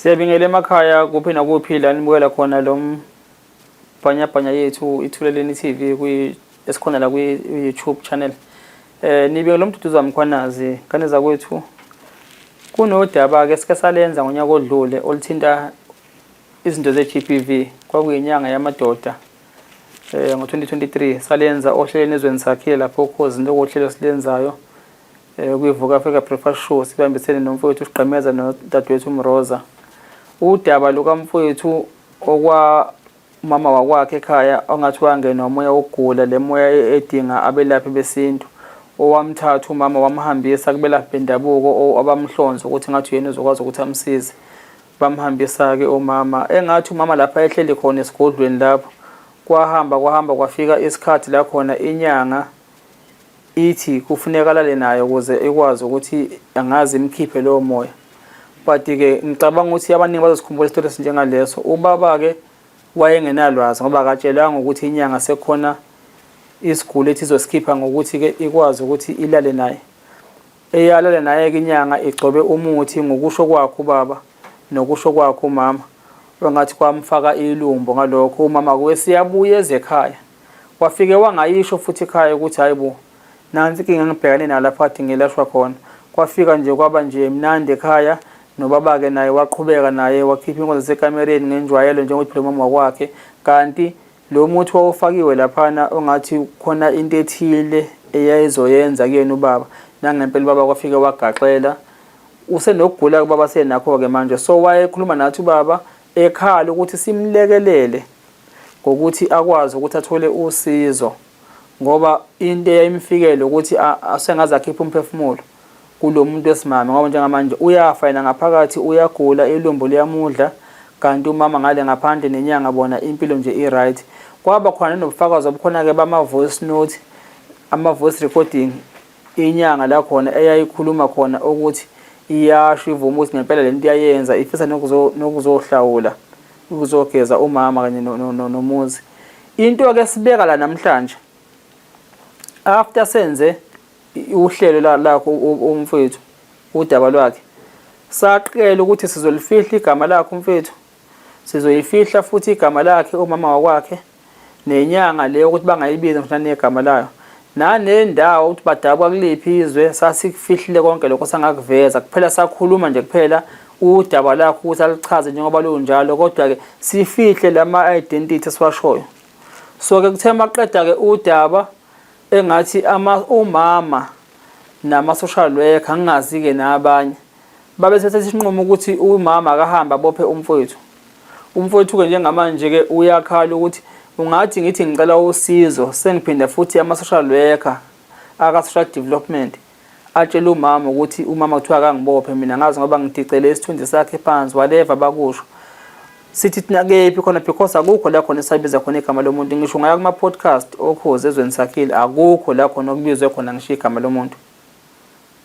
Siyabingela emakhaya kuphi nakuphi la nibukela khona lo mbhanyabhanya yethu iThuleleni TV kwi esikhona la kwi YouTube channel. Nibingela uMduduzi Mkhwanazi ngane zakwethu. Kunodaba ke sike salenza ngonyaka odlule oluthinta izinto ze-GBV, kwakuyinyanga yamadoda ngo-2023 salenza ohlelweni Ezweni Sakhile, lapho ukhozi into kohlelo silenzayo kwiVuka Africa Breakfast Show sibambisene nomfowethu uSigqemeza nodadewethu uMroza. Udaba lukamfowethu okwa umama wakwakhe ekhaya ongathi wangenwa umoya wokugula, le moya edinga abelaphi besintu, owamthatha umama wamhambisa kubelaphi bendabuko abamhlonza ukuthi ngathi uyena uzokwazi ukuthi amsize. Bamhambisa-ke umama, engathi umama lapha ehleli khona esigodlweni lapho, kwahamba kwahamba kwafika isikhathi la khona inyanga ithi kufuneka alale nayo ukuze ikwazi ukuthi angazi imkhiphe lowo moya. But-ke ngicabanga ukuthi abaningi bazosikhumbula isitori esinjengaleso. Ubaba-ke wayengenalwazi ngoba akatshelwanga ukuthi inyanga sekukhona isiguli ethi izosikhipha ngokuthi-ke ikwazi ukuthi ilale naye. Eyalala naye-ke inyanga igcobe umuthi ngokusho kwakhe ubaba nokusho kwakhe umama, engathi kwamfaka ilumbo ngalokho. Umama wesiyabuya eze ekhaya, wafike wangayisho futhi ekhaya ukuthi hayi bo, nansi inkinga engibhekane nayo lapha kade ngelashwa khona. Kwafika nje kwaba nje mnandi ekhaya, nobaba-ke naye waqhubeka naye wakhipha inkonzo zasekamereni ngenjwayelo njengokuthi phela umama wakwakhe, kanti Lo muthi wawufakiwe laphana ongathi khona into ethile eyayizoyenza kuyena ubaba. Nangempela ubaba kwafike wagaxela. Usenokugula ubaba senakho-ke manje. So wayekhuluma nathi ubaba ekhala ukuthi simlekelele ngokuthi akwazi ukuthi athole usizo, ngoba into eyayimfikele ukuthi asengaze akhiphe umphefumulo kulo muntu wesimame, ngoba njengamanje uyafa yena ngaphakathi, uyagula, ilumbo liyamudla, kanti umama ngale ngaphandle nenyanga bona impilo nje i-right. Kwaba khona nobufakazi obukhona-ke bama-voice note, ama-voice recording, inyanga la khona eyayikhuluma khona ukuthi iyasho ivuma ukuthi ngempela lento iyayenza, ifisa nokuzohlawula, ukuzogeza umama kanye nomuzi. Into-ke sibeka la namhlanje after senze uhlelo lakho umfowethu, udaba lwakhe, saqela ukuthi sizolifihla igama lakhe umfowethu, sizoyifihla futhi igama lakhe umama wakwakhe nenyanga leyo ukuthi bangayibizi ngisho negama layo, nanendawo ukuthi badabuka kuliphi izwe. Sasikufihlile konke lokho, sangakuveza kuphela, sakhuluma nje kuphela udaba lakho ukuthi aluchaze njengoba lunjalo, kodwa-ke sifihle lama-identity esiwashoyo. So-ke kuthe maqeda-ke udaba, engathi ama umama nama-social worker, ngingazi-ke nabanye, babe sebethatha isinqumo ukuthi umama akahambe abophe umfowethu. Umfowethu-ke njengamanje-ke uyakhala ukuthi ungathi ngithi ngicela usizo, sengiphinda futhi ama-social worker aka-social development atshela umama ukuthi umama kuthiwa akangibophe mina, ngazi ngoba ngidicele isithunzi sakhe phansi, whatever bakusho. Sithi thina kephi khona, because akukho la khona esabiza khona igama lomuntu. Ngisho ungaya kuma-podcast oKhozi Ezweni Sakhile, akukho la khona okubizwe khona ngisho igama lomuntu,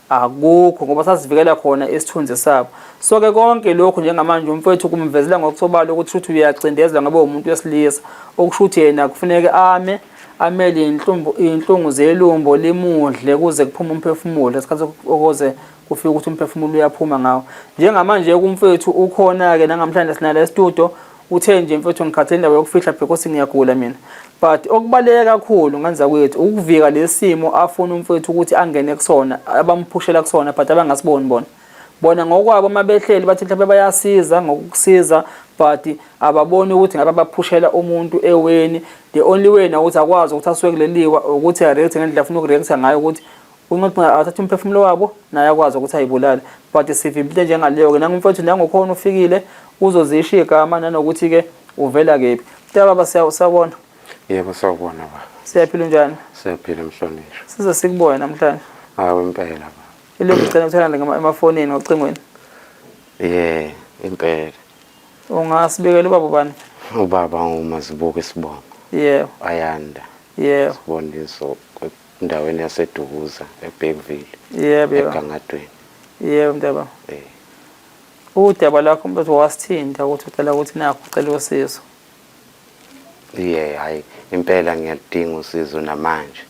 akukho, ngoba sasivikela khona isithunzi sabo. So-ke konke lokhu njengamanje umfowethu kumvezela ngokusobala ukuthi shuthi uyacindezela ngoba umuntu wesilisa, okusho ukuthi yena kufuneke ame amele iy'nhlungu zelumbo limudle kuze kuphume umphefumulo, isikhathi ukuze kufike ukuthi umphefumulo uyaphuma ngawo. Njengamanje kumfethu ukhona-ke nangamhlanje sinala estudio, uthe nje mfethu ngikhathele indaba yokufihla because ngiyagula mina. But okubaluleke kakhulu ngenza kwethu ukuvika lesimo afuna umfethu ukuthi angene kusona, abamphushela kusona, but abangasiboni bona. Bona ngokwabo uma behleli bathi mhlawumbe bayasiza ngokukusiza, but ababoni ukuthi ngabe baphushela umuntu eweni. The only way na ukuthi akwazi ukuthi asuke kuleliwa ukuthi a-react ngendlela afuna uku-react ngayo, ukuthi ungathi athathe umphefumulo wabo naye akwazi ukuthi ayibulale. But sivimba into enjengaleyo-ke. Nangumfowethu nangokhona ufikile uzozisho igama nanokuthi-ke uvela kephi. Mntakababa, siyabona. Yebo, sawubona baba. Siyaphila, unjani? Siyaphila mhlonishwa. Size sikubone namhlanje. Hawu impela baba. Ilokhu ugcina kutholana emafonini ngocingweni. Yeah, impela. Ungasibikela ubaba ubani? Ubaba nguMazibuko isibongo. Yebo. Ayanda. Yebo. Siboniso endaweni yaseDukuza eBergville. Yebo, yebo. Egangadweni. Yebo mntaba. Eh. Udaba lakho mfethu wasithinta ukuthi ucela ukuthi nakho ucela usizo. Yeah, hayi impela ngiyaludinga usizo namanje.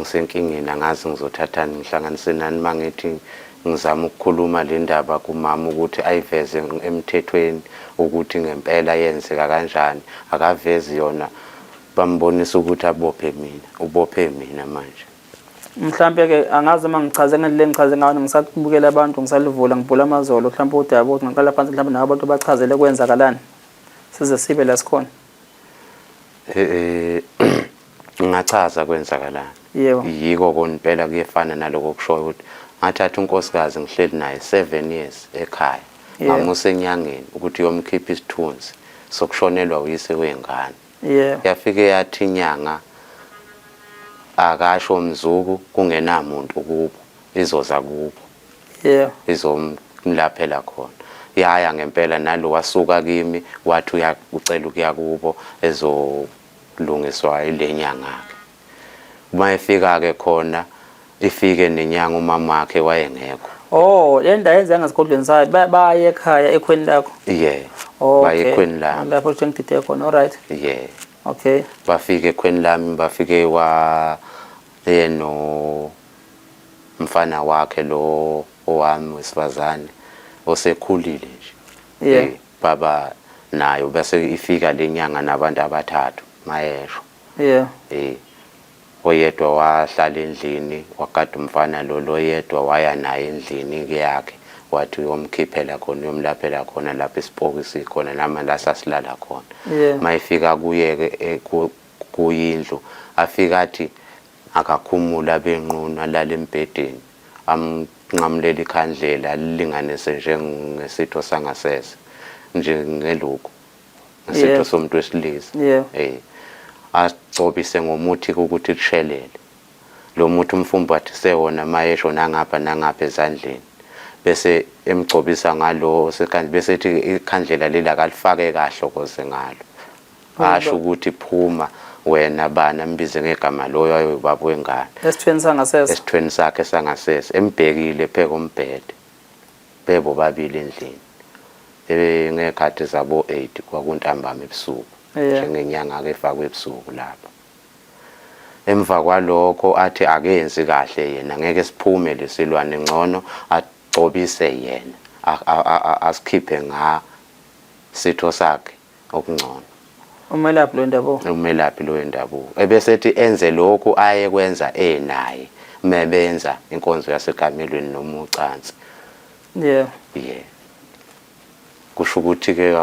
Ngisenkingeni, angazi ngizothathani ngihlanganise nani mangithi Ngizama ukukhuluma le ndaba kumama ukuthi ayiveze emthethweni ukuthi ngempela yenzeka kanjani. Akavezi yona bambonisa ukuthi abophe mina, ubophe mina manje. Mhlampe ke angazi uma ngichaze ngendlela engichaze ngayo ngisabukela abantu ngisalivula ngibhula amazolo mhlampe udaba ukuthi ngaqala phansi mhlampe nabo abantu bachazele kwenzakalani size sibe la sikhona. Eh, ngingachaza kwenzakalani. Yebo. Yiko kona impela kuyefana naloko okushoyo ukuthi ngathatha unkosikazi ngihleli naye 7 years ekhaya. Yebo. Ngamusa enyangeni ukuthi uyomkhipha isithunzi sokushonelwa uyise wengane. Yebo. Yafike yathi inyanga akasho mzuku kungenamuntu kubo izoza kubo. Yebo. Izomlaphela khona. Yaya ngempela nalo wasuka kimi wathi ucela ukuya kubo ezolungiswa ile nyanga-ke. Uma efika-ke khona ifike nenyanga umama wakhe wayengekho. Oh, le ndawo yenzeka ngesigodlweni sayo baye ekhaya ekhweni lakho. Yeah. Okay. Baye ekhweni lami. Lapho ngidide khona. All right. Yeah. Okay. Bafike ekhweni lami bafike wa yeno mfana wakhe lo owami wesifazane osekhulile nje. Yeah. Baba nayo bese ifika lenyanga nabantu abathathu mayesho. Yeah. Oyedwa wahlala endlini wagada umfana lo loyedwa waya naye endlini yakhe wathi uyomkhiphela khona uyomlaphela khona lapho isipoki sikhona nama la sasilala khona. Yeah. Mayifika kuye ke kuyindlu afika athi akakhumula benqunu alale embhedeni amnqamulela ikhandlela alilinganise njengesitho sangasese njengeluku ngesitho somuntu wesilisa. Agcobise ngomuthi ukuthi kushelele lo muthi umfumbathise wona mayesho nangapha nangapha ezandleni bese emgcobisa ngalo sekhandlela bese ethi ikhandlela leli akalifake kahle koze ngalo asho ukuthi phuma wena bani ambize ngegama loyo ayobaba wengane esithweni sangasese esithweni sakhe sangasese embhekile pheka umbhede bebo babili endlini ngekhathi zabo 8 kwakuntambama ebusuku njengenyanga ke efakwe ebusuku lapho. Emva kwalokho athi akenzi kahle yena ngeke siphume lesilwane ngcono agcobise yena asikhiphe nga sitho sakhe okungcono. Umelaphi lo ndabuko. Umelaphi lo wendabuko. Ebese ethi enze lokhu ayekwenza enaye mebenza inkonzo yasekamelweni noma ucansi. Yeah. Yeah. Kusho ukuthi ke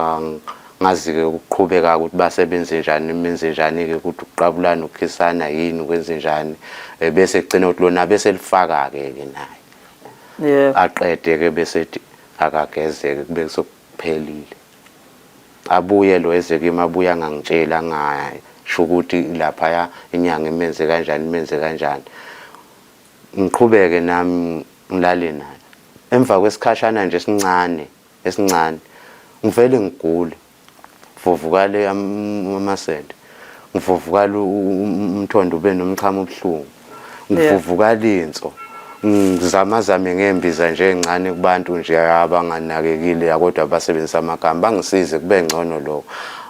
ngazi ke ukuqhubeka ukuthi basebenze njani menze njani ke ukuthi ukuqabulana ukukhisana yini ukwenze njani bese egcina ukuthi lona bese lifaka ke ke naye. Yeah. Aqede ke bese ethi akagezeke kube sokuphelile. Abuye lo eze kimi abuye angangitsheli angasho ukuthi laphaya inyanga imenze kanjani imenze kanjani. Ngiqhubeke nami ngilale naye. Emva kwesikhashana nje esincane esincane ngivele ngigule vuvukale amasende ngivuvukale umthondo ube nomchamo obuhlungu ngivuvukale inso ngizamazame ngembiza nje encane kubantu nje abanganakekile kodwa basebenzisa amagama bangisize kube ngcono lokho.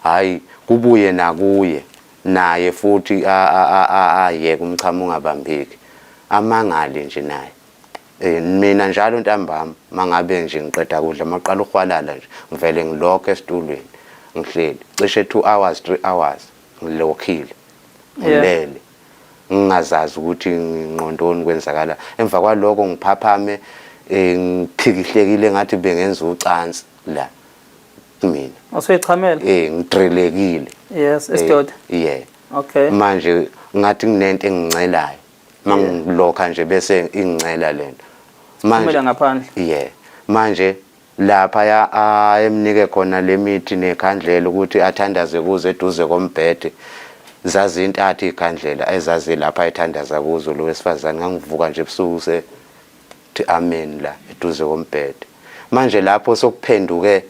Hayi kubuye nakuye naye futhi ayeke umchamo ungabambeki amangale nje naye. Mina njalo ntambama mangabe nje ngiqeda kudla maqala uhwalala nje ngivele ngilokhe esitulweni ngihleli cishe 2 hours 3 hours ngilokhile ngilele ngingazazi ukuthi ngqondoni kwenzakala. Emva kwaloko ngiphaphame ngiphikihlekile ngathi bengenza ucansi la kumina. Usuyichamela? Ngidrelekile. Yes, isidoda. Yeah. Okay. Manje ngathi kunento engincelayo mangilokha nje bese ingincela lento. Manje ngaphandle. Yeah. Manje lapha ya emnike khona lemithi nekhandlela ukuthi athandaze kuze eduze kombhede. Zazintathu ikhandlela ezazi lapha ethandaza kuzo lo wesifazane. Ngangivuka nje ebusuku se thi amen la eduze kombhede. Manje lapho sokuphenduke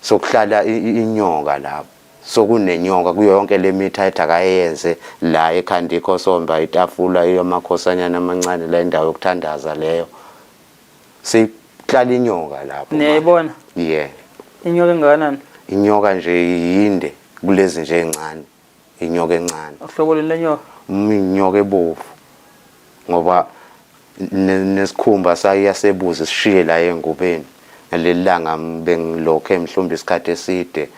sokuhlala inyoka lapho. Sokunenyoka kuyo yonke lemithi ayithi akayenze la ekhanda ikhosomba itafula eyamakhosanyana amancane la indawo yokuthandaza leyo. Sihlala inyoka lapho. Niyayibona? Yeah. Inyoka engakanani? Inyoka nje yinde kulezi nje encane. Inyoka encane. Uhlobo lweni lenyoka? Inyoka ebovu. Ngoba Nesikhumba sayo iyasebuza sishiye la engubeni. Ngaleli langa bengilokhe mhlawumbe isikhathi eside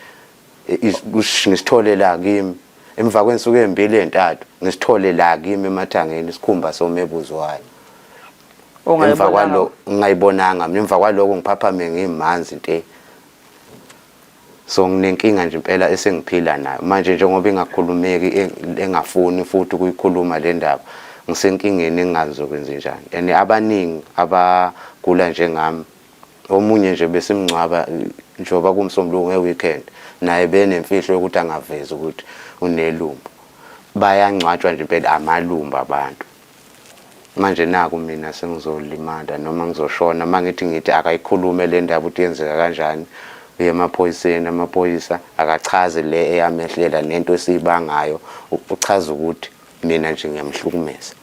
ngisithole la kimi emva kwensuku ezimbili ezintathu ngisithole la kimi emathangeni isikhumba somebuzo wayo. Emva kwalo ngingayibonanga mina, emva kwaloko ngiphaphame ngimanzi nte. So nginenkinga nje impela esengiphila nayo manje, njengoba ingakhulumeki, engafuni futhi ukuyikhuluma le ndaba, ngisenkingeni engingazi ngizokwenzenjani. And abaningi abagula njengami, omunye nje besimngcwaba njengoba kuwumsombuluko nge-weekend, naye benemfihlo yokuthi angavezi ukuthi unelumbo. Bayangcwatshwa nje impela amalumbo abantu. Manje naku mina sengizolimala noma ngizoshona uma ngithi ngithi akayikhulume le ndaba ukuthi yenzeka kanjani, uye emaphoyiseni, amaphoyisa akachazi le eyamehlela nento esiyibangayo, uchaza ukuthi mina nje ngiyamhlukumeza,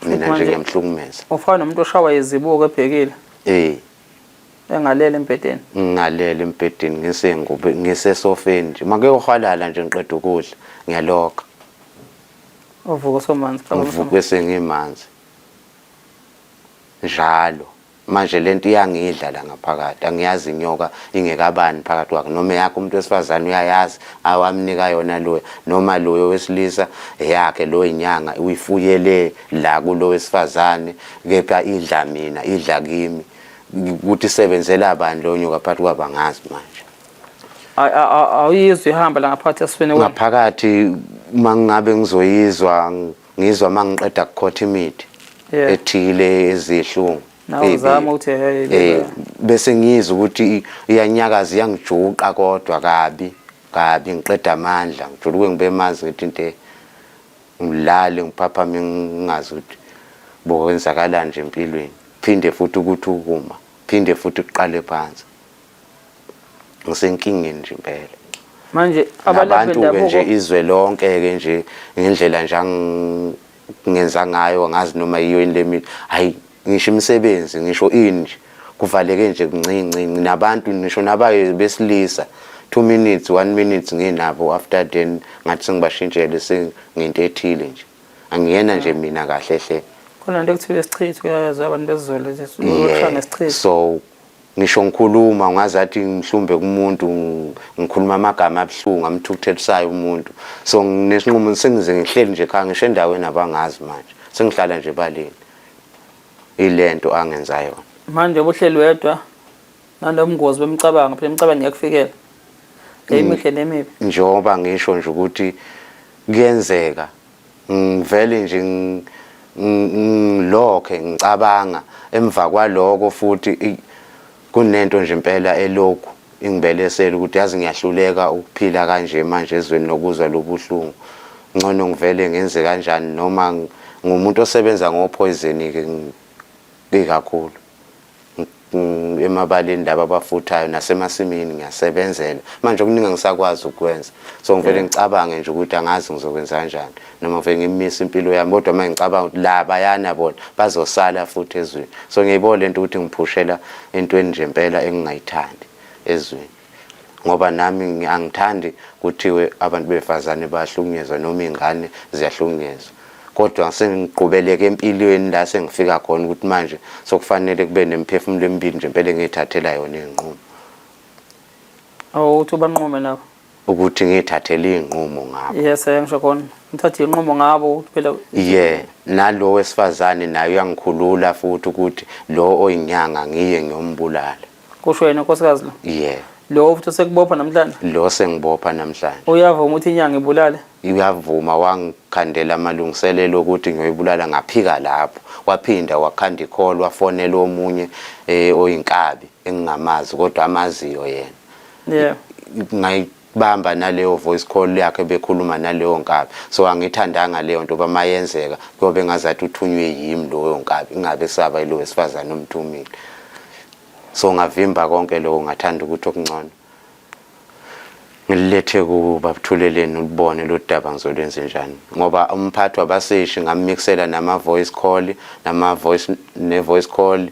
mina nje ngiyamhlukumeza. Ufana nomuntu oshawa izibuko ebhekile. Eh. Engalele embhedeni. Ngingalele embhedeni ngisengube ngisesofeni nje. Makuyohwalala nje ngiqeda ukudla ngiyaloka. Uvuka usumanzi. Ngivuke sengimanzi. Njalo. Manje lento iyangidla la ngaphakathi, angiyazi inyoka ingekabani phakathi kwakhe, noma eyakhe umuntu wesifazane uyayazi awamnika yona loyo, noma loyo wesilisa eyakhe lo inyanga uyifuyele la kulo wesifazane, kepha idla mina, idla kimi, ukuthi isebenzela bani leyo nyoka phakathi kwabo angazi manje. Awuyizwa ihamba la ngaphakathi esifeni wena? Ngaphakathi uma ngingabe ngizoyizwa, ngizwa uma ngiqeda kukhotha imithi ethile ezihlungu. Nawe uzama ukuthi hey bese ngizwa ukuthi iyanyakaza, iyangijuqa kodwa kabi kabi, ngiqeda amandla, ngijuluke ngibe manzi, ngithi into ngilale ngiphaphame ngingazi ukuthi bokwenzakalani nje empilweni, phinde futhi ukuthi ukuma, phinde futhi kuqale phansi. Ngisenkingeni nje impela. Manje abantu-ke nje izwe lonke-ke nje ngendlela nje angenza ngayo, angazi noma yiyo yini le mithi, hhayi ngisho imisebenzi ngisho ini nje kuvaleke nje kuncinci, nabantu ngisho nabaye besilisa 2 minutes 1 minute nginabo, after then ngathi sengibashintshele senginto ethile nje, angiyena nje mina kahle hle. Khona into ekuthiwa isichitho, kuyayaziwa abantu besiZulu ukuthi ngesichitho. So ngisho ngikhuluma ungazathi mhlumbe kumuntu ngikhuluma amagama abuhlungu amthukuthelisayo umuntu. So nginesinqumo sengize ngihleli nje ekhaya, ngisho endaweni abangazi manje sengihlala nje ebaleni, ilento angenza yona. Manje ubuhleli wedwa nalobungozi bemicabango, phela imicabango iyakufikela emihle nemibi. Njengoba ngisho nje ukuthi kuyenzeka ngivele nje ngilokhe ngicabanga, emva kwaloko futhi kunento nje impela elokhu ingibelesela ukuthi yazi ngiyahluleka ukuphila kanje manje ezweni nokuzwa lobuhlungu, ngcono ngivele ngenze kanjani, noma ngumuntu osebenza ngophoyizeni-ke ikakhulu emabaleni laba abafuthayo nasemasimini ngiyasebenzela manje, okuningi angisakwazi ukwenza. So ngivele ngicabange nje ukuthi angazi ngizokwenza kanjani, noma ngivele ngimise impilo yami, kodwa uma ngicabanga ukuthi labayana bona bazosala futhi ezweni, so ngiyayibona lento ukuthi ngiphushela entweni nje impela engingayithandi ezweni, ngoba nami angithandi kuthiwe abantu befazane bayahlukunyezwa noma iy'ngane ziyahlukunyezwa, kodwa sengiqhubeleke empilweni la sengifika khona ukuthi manje sokufanele kube nemiphefumulo emibili nje impela engiyithathela yona iy'nqumo. Oh, ukuthi ubanqume nabo. Ukuthi ngiyithathele iy'nqumo ngabo. Yes, ngisho khona. Ngithathe iy'nqumo ngabo ukuthi phela. Yeah, nalo wesifazane naye uyangikhulula futhi ukuthi lo oyinyanga ngiye ngiyombulala. Kusho yena unkosikazi lo. Yeah. Lo futhi osekubopha namhlanje. Lo sengibopha namhlanje. Uyavuma ukuthi inyanga ibulale? Uyavuma, wangikhandela amalungiselelo okuthi ngiyoyibulala, ngaphika lapho. Waphinda wakhanda i-call, wafonela omunye oyinkabi engingamazi kodwa amaziyo yena. Yeah. Ngayibamba naleyo voice call yakhe bekhuluma naleyo nkabi. So angithandanga leyo nto bamayenzeka kuyobe ngazathi uthunywe yimi loyo nkabi, ingabe saba yilo wesifazane omthumile. So ngavimba konke lokho, ngathanda ukuthi okungcono ngililethe kubabuthuleleni ulibone lo daba ngizolwenza njani, ngoba umphathi wabaseshi ngammixela nama voice call nama voice ne voice call,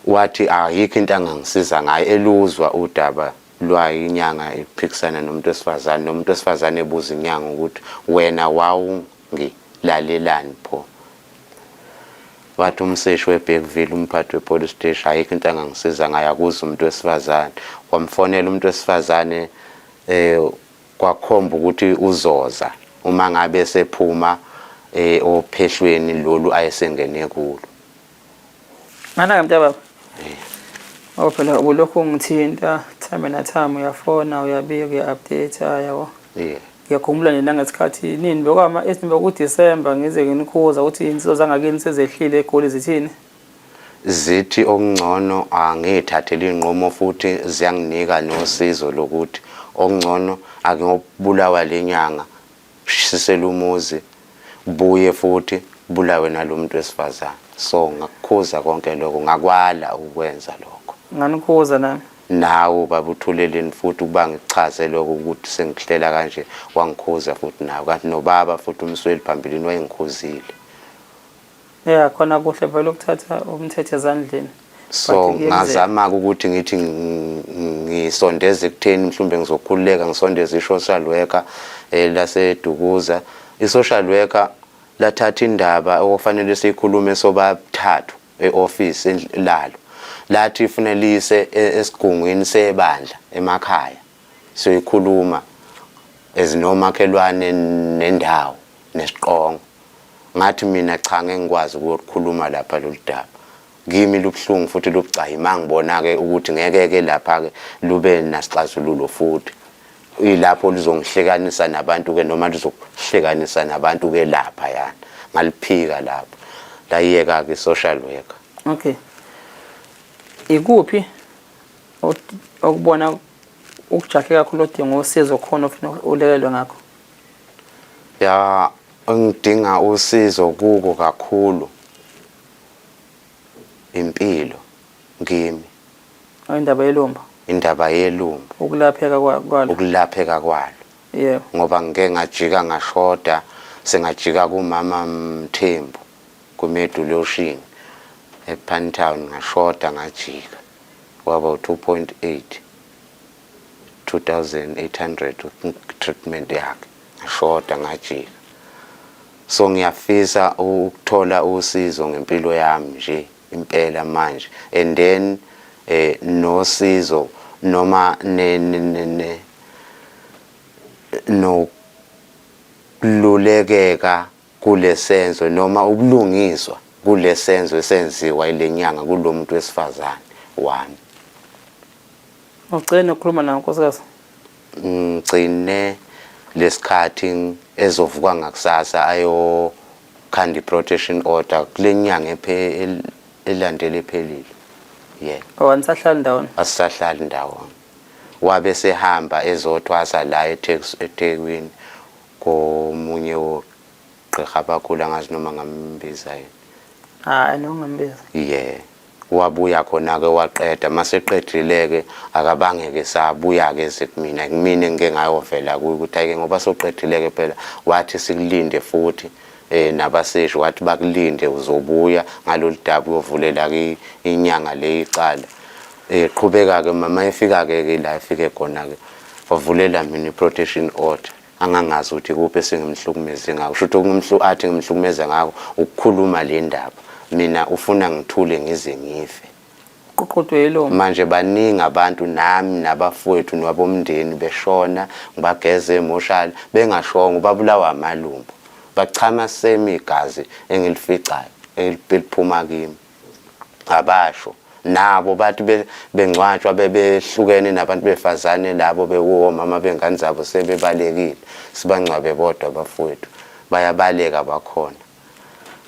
wathi ayikho into angangisiza ngayo, eluzwa udaba lwayo inyanga iphikisana nomuntu wesifazane, nomuntu wesifazane ebuza inyanga ukuthi wena wawungilalelani pho. Wathi umseshi weBergville, umphathi wepolice station, ayikho into angangisiza ngayo, akuze umuntu wesifazane. Wamfonela umuntu wesifazane, kwakhomba ukuthi uzoza uma ngabe sephuma ophehlweni lolu ayesengene kulo. Mana-ke mntababa. Ngoba phela ubulokhu ungithinta time na time, uyafona, uyabika, uya-update, yabo. Ngiyakhumbula nje nangesikhathi nini bekwama esithi bekuDisemba ngize nginikhuza ukuthi insizwa zangakini sezehlile eGoli zithini? Zithi okungcono angiyithathele inqumo futhi ziyanginika nosizo lokuthi okungcono ake ngobulawa lenyanga shisela umuzi buye futhi bulawe nalomuntu wesifazane. So ngakukhuza konke lokho, ngakwala ukwenza lokho. Nganikhuza nami. Nawe baba uThuleleni futhi ukuba ngikuchaze lokho ukuthi sengihlela kanje, wangikhuza futhi nawe. Kanti nobaba futhi uMsweli phambilini wayengikhuzile. Yeah, khona kuhle vele ukuthatha umthetho ezandleni. So ngazama-ke ukuthi ngithi ngisondeze ekutheni mhlawumbe ngizokhululeka, ngisondeze i-social worker laseDukuza. I-social worker lathatha indaba okufanele siyikhulume sobathathu e-office lalo, lathi ifune liyise esigungwini sebandla emakhaya siyoyikhuluma ezinomakhelwane nendawo nesiqongo. Ngathi mina cha, ngeke ngikwazi ukuyokhuluma lapha lolu daba, kimi lubuhlungu futhi lubucayi. Mangibona-ke ukuthi ngeke-ke lapha-ke lube nasixazululo futhi ilapho luzongihlekanisa nabantu-ke noma luzokuhlekanisa nabantu-ke lapha yana, ngaliphika lapho, layiyeka-ke i-social worker. Okay. Ikuphi okubona ukujahe kakhulu odinga usizo khona ofuna ulekelwe ngakho? Ya, engidinga usizo kuko kakhulu impilo kimi. Indaba yelumbo. Indaba yelumbo. Ukulapheka kwalo. Ukulapheka kwalo. Yebo. Ngoba ngike ngajika ngashoda, sengajika kumama Mthembu kuMedulotion ePantown, ngashoda ngajika kwaba u-2.8 2800 treatment yakhe, ngashoda ngajika. So ngiyafisa ukuthola usizo ngempilo yami nje impela manje, and then nosizo noma ne ne nokululekeka kulesenzo noma ubulungiswa kulesenzo esenziwa ilenyanga kulomuntu wesifazane wami. Ugcine ukukhuluma nawo nkosikazi? Ngigcine lesikhathi ezovuka ngakusasa ayokhanda i-protection order kule nyanga elandela ephelile. Yeah. Oh, anisahlali ndawonye? Asisahlali ndawonye. Wabe sehamba ezothwasa la eThekwini komunye wogqirha abakhulu, angazi noma ngambiza yini. Hayi, nongambiza. Yeah. Wabuya khona-ke waqeda, maseqedile-ke akabange-ke sabuya-ke eze kumina, kumina engike ngayovela kuye ukuthi hhayi-ke ngoba soqedile-ke phela, wathi sikulinde futhi nabaseshi wathi bakulinde uzobuya ngalolu daba uyovulela-ke inyanga le icala. Qhubeka-ke mama efika-ke ke la efike khona-ke wavulela mina i-protection order. Angangazi ukuthi kuphi esengimhlukumeze ngako, kusho ukuthi athi ngimhlukumeza ngako ukukhuluma le ndaba, mina ufuna ngithule ngize ngife. Qoqodwe yilombo. Manje baningi abantu nami nabafowethu nabomndeni beshona, ngibageze emoshali bengashongo, babulawa amalumbo, bachama semi igazi engilificayo eliphuma kimi, abasho nabo bathi bengcwatshwa bebehlukene nabantu befazane labo bewomama bengane zabo sebebalekile, sibangcwabe bodwa abafowethu, bayabaleka bakhona.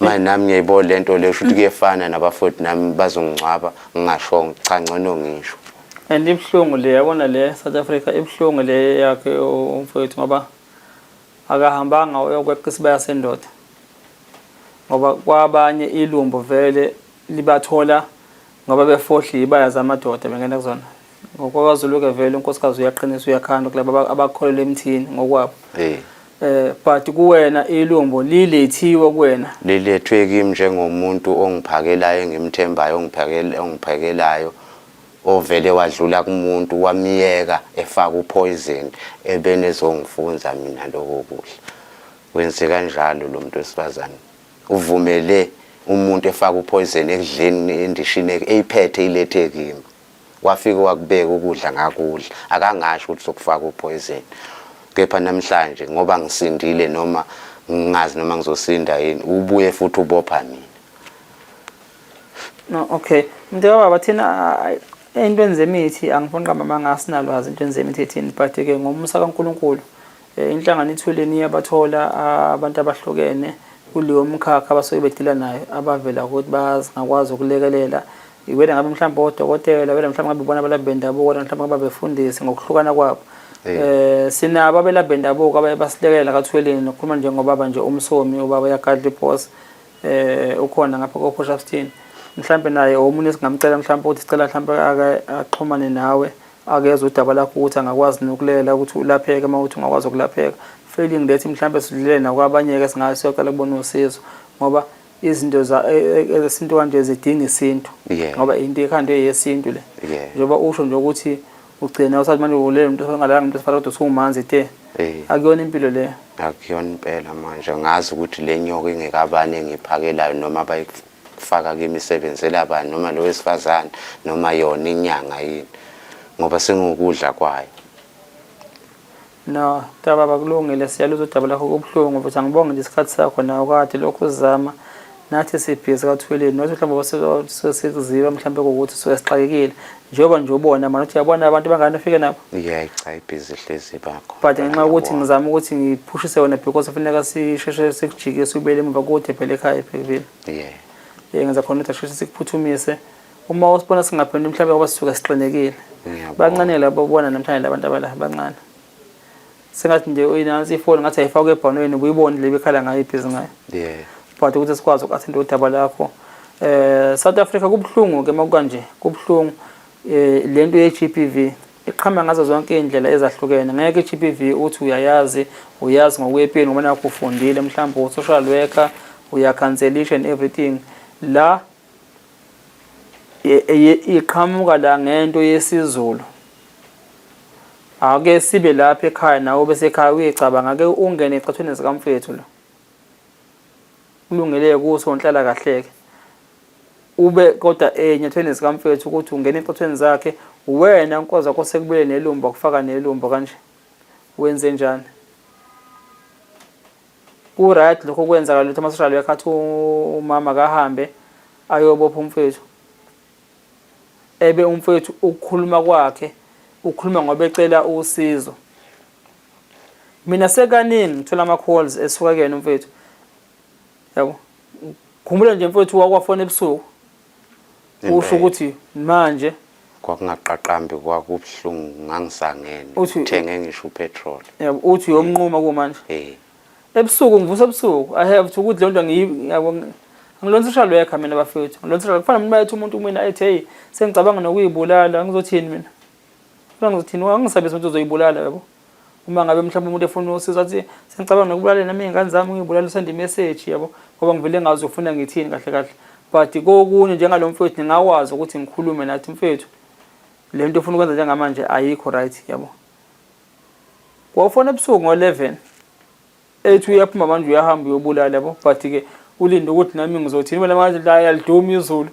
Manje nami ngiyayibona lento le, kusho ukuthi kuyefana nabafowethu nami bazongcwaba ngingashongo, cha ngcono ngisho. And ibuhlungu le, yabona le South Africa ibuhlungu le yakhe umfowethu, ngoba akahambanga uyokweqa isibaya sendoda, ngoba kwabanye ilumbo vele libathola ngoba befohli ibaya zamadoda bengena kuzona. NgokwakwaZulu-ke vele unkosikazi uyaqinisa uyakhanda kulabo abakholelwa emthini ngokwabo. But kuwena ilumbo lilethiwe kuwena. Lilethwe kimi njengomuntu ongiphakelayo, engimthembayo, ongiphakelayo, ovele wadlula kumuntu wamiyeka efaka upoison Umuntu efaka upoison ekudleni endishini eyiphethe ilethe kimi. Wafike wakubeka ukudla ngakudla akangasho ukuthi sokufaka upoison. Kepha namhlanje ngoba ngisindile noma ngingazi noma ngizosinda yini ubuye futhi ubopha mina. No, okay. Mntaka baba thina ey'ntweni zemithi angifuni qamba amanga asinalwazi entweni zemithi ethini but ke ngomusa kaNkulunkulu inhlangano ithuleni iyabathola abantu abahlukene kuleyo mkhakha abasuke bedila nayo abavela ukuthi bazingakwazi ukulekelela iwena ngabe mhlawumbe odokotela wena mhlawumbe ngabe ibona abalaphi bendabuko wena mhlawumbe ngabe befundisi ngokuhlukana kwabo sinabo abelaphi bendabuko abaye basilekelela kathweleni nokukhuluma njengobaba nje umsomi ubaba uyagadla iboss ukhona ngapha ko Potchefstroom mhlambe naye omunye singamcela mhlambe ukuthi sicela mhlambe ake axhumane nawe akezwe udaba lakho ukuthi angakwazi nokulela ukuthi ulapheke uma ukuthi ungakwazi ukulapheka failing that mhlambe sidlulele nakwabanye-ke singabe siyocela kubona usizo ngoba izinto ezesintu kanje zidinga isintu ngoba into ekhandwe yesintu le njengoba usho nje ukuthi ugcina usathi manje ulele umuntu ongalanga umuntu esifana kodwa usuwumanzi te akuyona impilo leyo. Akuyona impela manje ngazi ukuthi le nyoka ingekabani engiphakelayo noma bayifaka kimi isebenzela bani noma lo wesifazane noma yona inyanga yini ngoba sengukudla kwayo. No, baba kulungile siyaluzwa udaba lakho kubuhlungu futhi angibonge nje isikhathi sakho nawe kade lokhu uzama nathi sibhizi kathweleni nothi mhlawumbe sesikuziba mhlawumbe kuwukuthi suke sixakekile njengoba nje ubona manje uthi uyabona abantu bangani ufike nabo. Yeah, cha ibhizi hlezi bakho. But ngenxa yokuthi ngizama ukuthi ngiphushise wena because kufuneka sisheshe sikujike sibuyele emuva kude phela ekhaya eBhekville. Yeah. Ngenza khona ukuthi asheshe sikuphuthumise uma usibona singaphenduli mhlawumbe ngoba sisuke sixinekile. Bancane labo bona namhlanje labantu abala bancane. Sengathi nje uyinansi ifoni ngathi ayifakwe ebhanweni ubuyibone le bekhala ngayo ibhizi ngayo. Yeah. But ukuthi sikwazi uku-attend udaba lakho. South Africa kubuhlungu ke makukanje kubuhlungu lento ye-GBV iqhama ngazo zonke iy'ndlela ezahlukene. Ngeke i-GBV uthi uyayazi uyazi ngokwepini ngoba nakho ufundile mhlawumbe u-social worker uyakhanselisha and everything la iqhamuka la ngento yesiZulu. Ake sibe lapha ekhaya nawe besekhaya uyicabanga ake ungene ecathweni zikamfethu lo. Kulungele kuso nhlala kahleke. Ube kodwa enyathweni zikamfethu ukuthi ungene ecathweni zakhe wena nkoza kosekubuyele nelumbo kufaka nelumbo kanje. Wenze njani? Ku right lokho kwenzakala ukuthi ama-social worker athi umama kahambe ayobopha umfethu. Ebe umfethu ukukhuluma kwakhe ukhuluma ngoba ecela usizo. Mina sekaningi ngithola ama-calls esuka kuyena umfethu. Yabo. Khumbula nje mfethu wakwafona ebusuku. Usho ukuthi manje kwakungaqaqambi kwakubuhlungu ngangisangene ngithenge ngisho upetrol. Yabo uthi uyomnquma kumanje. Ebusuku ngivusa ebusuku I have to ukuthi le nto yabo angilona social worker mina bafethu. Angilona social kufana mina bayethi umuntu kumina ethi hey sengicabanga nokuyibulala ngizothini mina. Mina ngizothini angisabisi ukuthi uzoyibulala yabo. Uma ngabe mhlawumbe umuntu efuna usizo athi sengicabanga nokubulala nami iy'ngane zami ngiyibulala usende imeseji yabo ngoba ngivele ngazi ufuna ngithini kahle kahle. But kokunye njengalo mfethu ngingakwazi ukuthi ngikhulume nathi mfethu le nto ofuna ukwenza njengamanje ayikho right yabo. Wawufona ebusuku ngo-11 ethi uyaphuma manje uyahamba uyobulala yabo but ke ulinde ukuthi nami ngizothini mina manje la yaliduma izulu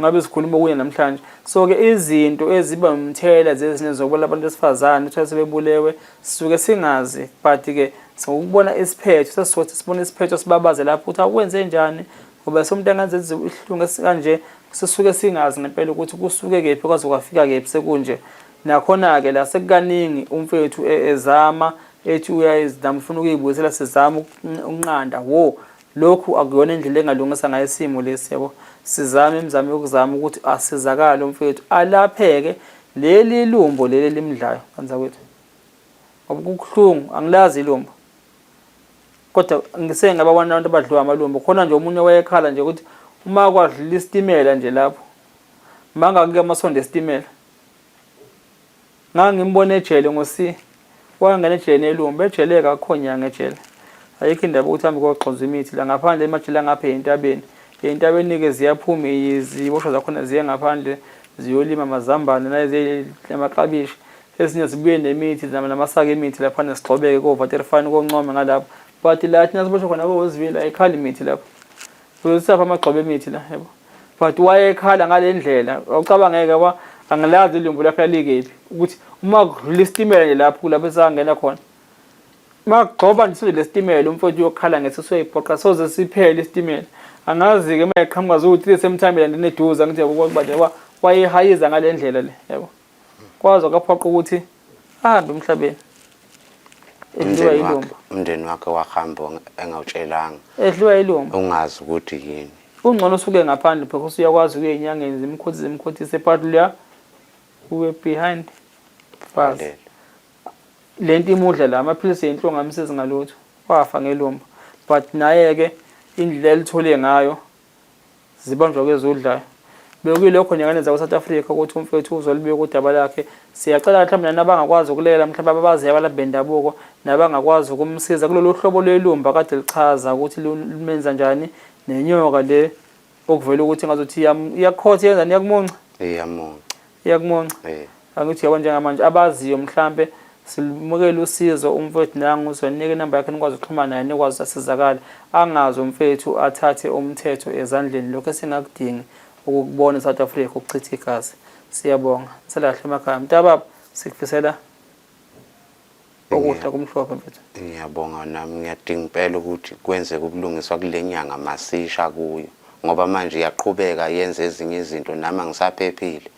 ngabe sikhuluma okunye namhlanje. So ke izinto eziba umthela zezinye zokubulala abantu besifazane uthola sebebulewe sisuke singazi but ke sokubona isiphetho sesisothi sibona isiphetho sibabaze lapho ukuthi akwenze njani ngoba somuntu angenza ihlungu esikanje sisuke singazi ngempela ukuthi kusuke kephi kwaze kwafika kephi sekunje. Nakhona-ke la sekukaningi umfethu ezama ethi uyayizama ufuna ukuyibuyisela sizama ukunqanda wo lokhu akuyona indlela engalungisa ngayo isimo lesi yabo. Sizame imizamo yokuzama ukuthi asizakale umfethu alapheke leli lumbo leli elimdlayo kanzakwethu. Ngoba kubuhlungu angilazi ilumbo. Kodwa ngiseke ngababona abantu abadliwa amalumbo. Khona nje omunye wayekhala nje ukuthi uma kwadlula isitimela nje lapho mangaki amasondo esitimela. Ngangimbona ejele ngo-C. Wangena ejele nelumbo. Ejele-ke akukho nyanga ejele. Ayikho indaba yokuthi hambe kogxozwa imithi la ngaphandle emajele angapha ey'ntabeni. Ey'ntabeni-ke ziyaphuma iziboshwa zakhona ziye ngaphandle ziyolima amazambane namaklabishi. Ezinye zibuye nemithi namasaka emithi laphana sigxobeke koVaterfan koNcome ngalapho. But la thina siboshwa khona koWestville ayikhali imithi lapho. Uzosapha amagxobo emithi la yabo. But wayekhala ngalendlela awucabangeke wa angilazi ilumbu lakhe lalikephi ukuthi uma kudlula isitimela nje lapho kulapho esangena khona. Makugxoba nje isondele isitimela umfowethu uyokhala ngesisu uyayiphoqa soze siphele isitimela. Angazi-ke uma eqhamuka ziwu-3 same time landena eduze angithi yabo kodwa nje wayehayiza ngale ndlela le yabo. Kwaze kwaphoqa ukuthi ahambe emhlabeni. Edliwa ilumba. Umndeni wakhe wahamba engawutshelanga. Edliwa ilumba. Ungazi ukuthi yini. Kungcono usuke ngaphandle because uyakwazi ukuya enyangeni zimkhothise zimkhothise but luya uwe behind bars. Lento imudla la amaphilisi enhlungu amsizi ngalutho wafa ngelumba but naye ke indlela elithole ngayo zibanjwa kwezudlayo bekuyilokho nengane zakwa South Africa ukuthi umfethu uzolibika udaba lakhe siyacela mhlawumbe nabangakwazi ukulela mhlawumbe ababaziyo abalaphi bendabuko nabangakwazi ukumsiza kulolu hlobo lwelumba kade lichaza ukuthi lumenza njani nenyoka le okuvela ukuthi ngazuthi iyakhotha yenzani iyakumunca iyamunca iyakumunca eh angithi yabo njengamanje abaziyo mhlambe silimukele usizo umfowethu nangu uzonika inamba yakhe nikwazi ukuxhumana naye nikwazi asizakale angazi umfethu athathe umthetho ezandleni lokho esingakudingi ukukubona eSouth Africa ukuchitha igazi siyabonga selahle emakhaya mntababa sikufisela okuhle kumhlophe mfethu ngiyabonga nami ngiyadinga impela ukuthi kwenzeke ubulungiswa kule nyanga masisha kuyo ngoba manje iyaqhubeka yenza ezinye izinto nami angisaphephile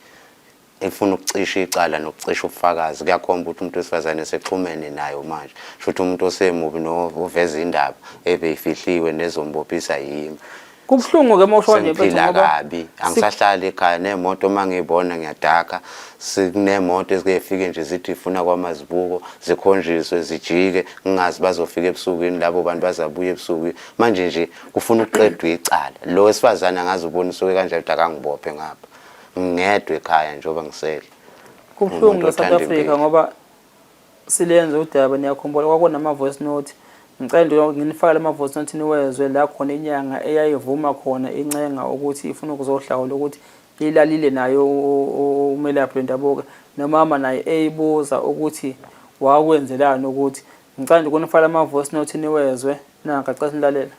ifuna ukucisha icala nokucisha ubufakazi kuyakhomba ukuthi umuntu wesifazane sexhumene nayo manje shuthi umuntu osemubi noveza indaba ebeyifihliwe nezombophisa yimi Kubuhlungu ke mawusho kanje mfethu ngoba kabi angisahlali ekhaya nemoto uma ngiyibona ngiyadakha sikunemoto ezike ifike nje zithi ifuna kwamazibuko zikhonjiswe zijike ngingazi bazofika ebusukwini labo bantu bazabuya ebusukwini manje nje kufuna ukuqedwa icala lo wesifazane angazi ubona usuke kanjani ukuthi akangibophe ngapha ngingedwa ekhaya njengoba ngisele kubuhlungu nge-South Africa ngoba silenze udaba niyakhumbula kwakunama-voice note ngicela nje nginifakele ama-voice note niwezwe la khona inyanga eyayivuma khona incenga ukuthi ifuna ukuzohlawula ukuthi ilalile nayo umelaphi wendabuko nomama naye eyibuza ukuthi wakwenzelani ukuthi ngicela nje ukunifakela ama-voice note niwezwe nanka cela nilalela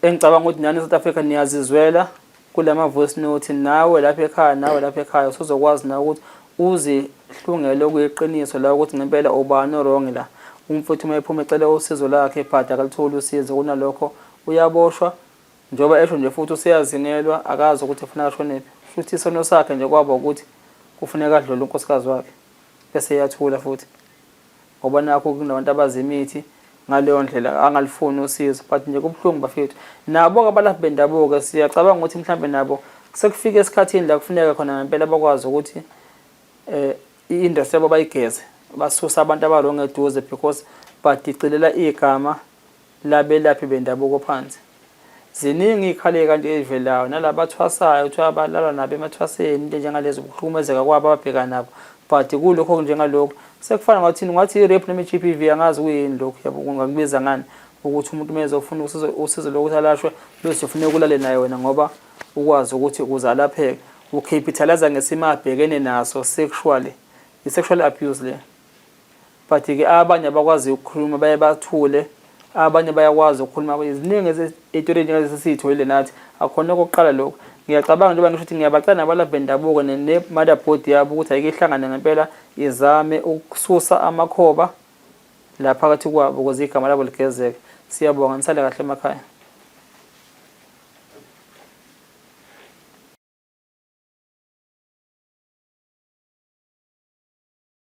Engicabanga ukuthi nani South Africa niyazizwela kulama voice note nawe lapha ekhaya nawe lapha ekhaya usuzokwazi nawe ukuthi uzihlungele okuyiqiniso la ukuthi ngempela ubani orong la umfuthu uma ephuma ecela usizo lakhe but akalitholi usizo kunalokho uyaboshwa njengoba esho nje futhi useyazingelwa akazi ukuthi ufuna ashonephi futhi isono sakhe nje kwaba ukuthi kufuneka adlule unkosikazi wakhe bese eyathula futhi ngoba nakho kunabantu abazi imithi ngaleyo ndlela angalifuni usizo but nje kubuhlungu bafethu nabo-ke abalaphi bendabuko siyacabanga ukuthi mhlawumbe nabo sekufika esikhathini la kufuneka khona ngempela bakwazi ukuthi eh i-industry yabo bayigeze basusa abantu abarong eduze because badicilela igama labelaphi bendabuko phansi. Ziningi iy'khala ey'kanje ey'velayo nalaba abathwasayo kuthiwa balala nabo emathwaseni into enjengalezo ukuhlukumezeka kwabo ababhekana nabo but kulokho okunjengalokhu sekufana ngathini ungathi i-rape noma i-G_B_V angazi kuyini lokhu yabo ungakubiza ngani ukuthi umuntu uma ezofuna usizo usizo lokuthi alashwe bese ufuneka ulale naye wena ngoba ukwazi ukuthi ukuze alapheke ucapitalize ngesimo abhekene naso sexually i-sexual abuse le. But ke abanye abakwazi ukukhuluma baye bathule abanye bayakwazi ukukhuluma ziningi ey'tori njengalezi esiyitholile nathi akhona okokuqala lokhu ngiyacabanga njengoba ngisho ukuthi ngiyabacela nabalaphi bendabuko ne-motherboard yabo ukuthi ayike ihlangane ngempela izame ukususa amakhoba la phakathi kwabo ukuze igama labo ligezeke siyabonga nisale kahle emakhaya.